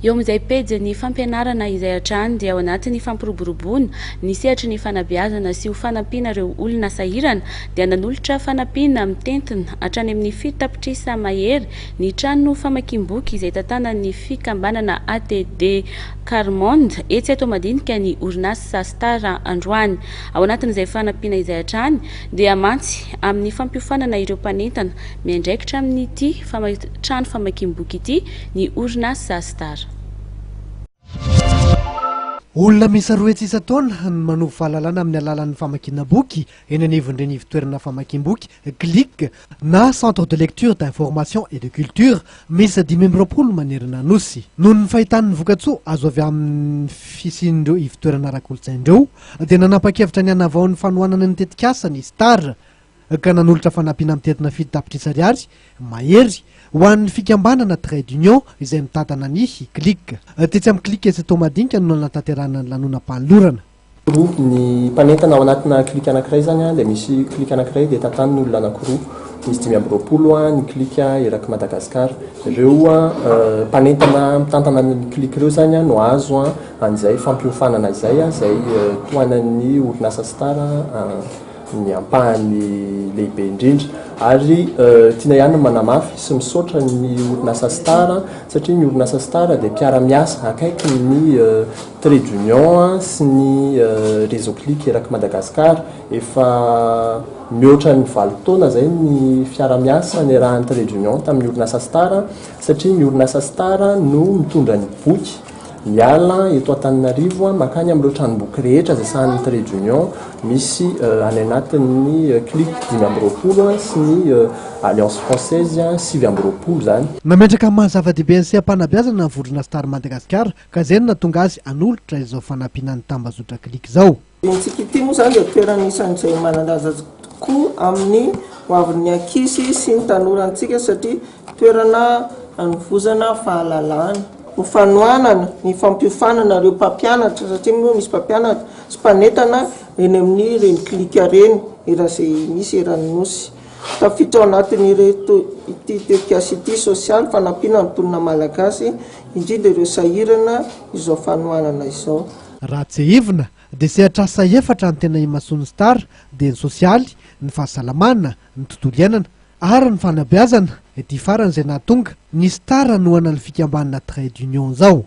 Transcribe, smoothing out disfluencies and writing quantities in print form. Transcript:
Eo amin'izay pejin'ny fampianarana izay hatrany dia ao anatin'ny fampiroboroboana ny sehatry ny fanabeazana sy ho fanampiana ireo olona sahirana dia nanolotra fanampiana mitentina hatrany amin'ny 7 tapitrisa mahery ny trano famakiam-boky izay tantanan'ny fikambanana ATD Quart Monde etsy Antohomadinika ny orinasa Star androany. Ao anatin'izay fanampiana izay hatrany dia mantsy amin'ny fampiofanana ireo mpanentana miandraikitra amin'ity trano famakiam-boky ity ny orinasa Star. Olona miisa 200 isan-taona no manovo fahalalana amin'ny alalan'ny famakiana boky eny anivon'ireny ivontoerana famakiam-boky CLIC na Centre de lecture, d'information et de culture miisa 25 manerana nosy. Noho ny fahitan'ny vokatsoa azo avy amin'ny fisian'ireo ivontoerana ara-kolontsaina ireo dia nanapa-kevitra ny hanavao ny fanohanana ny tetikasa ny Star ka nanolotra fanampiana mitentina 7 tapitrisa ariary mahery ho an'ny fikambanana Trait d'Union izay mitantana ny CLIC. Tetsy amin'ny CLIC etsy Antohomadinika no nanatanterahana ny lanonam-panolorana. Roa ny mpanentana ao anatina CLIC anankiray zany dia misy CLIC anankiray dia tantaniny olona anankiroa, misy 25 ny CLIC eraky Madagasikara. Ireo mpanentana mitantana ny CLIC ireo zany no azo an'izay fampiofanana izay, izay tohanan'ny orinasa Star ny ampahany lehibe indrindra. Ary tiana ihany ny manamafy sy misaotra ny orinasa Star satria ny orinasa Star dia mpiara-miasa akaiky ny Trait d'Union sy ny réseau CLIC eraky Madagasikara. Efa mihoatra ny 8 taona zay ny fiara-miasa niarahan'ny Trait d'Union tamin'ny orinasa Star satria ny orinasa Star no mitondra ny boky miala eto Antananarivo makany amin'ireo tranomboky rehetra izay sahanin'ny Trait d'Union misy any anatin'ny CLIC 25 sy ny Alliance française 29 zany. Nametraka maha zava-dehibe ny seha-panabeazana ny vondrona Star Madagasikara ka izay no nahatonga azy hanolotra izao fanampiana ny tambazotra CLIC izao. Intsika ity moa zany dia toerana isan'izay manan-danja tokoa amin'ny hoavin'ny ankizy sy ny tanorantsika satria toerana hanovozana fahalalana. Ho fanohanana ny fampiofanana ireo mpampianatra satria moa misy mpampianatra sy mpanentana eny amin'ny ireny CLIC ireny eran'izay misy eran'ny nosy. Tafiditra ao anatin'ireto ity tetikasa ity sosialy fanampiana ny mponina malagasy indrindra ireo sahirana izao fanohanana izao. Raha tsiahivina dia sehatr'asa efatra ny tena imasoan'ny Star dia ny sosialy, ny fahasalamana, ny tontolo iainana ary ny fanabeazana, ity farany izay nahatonga ny Star hanohana ny fikambanana Trait d'Union izao.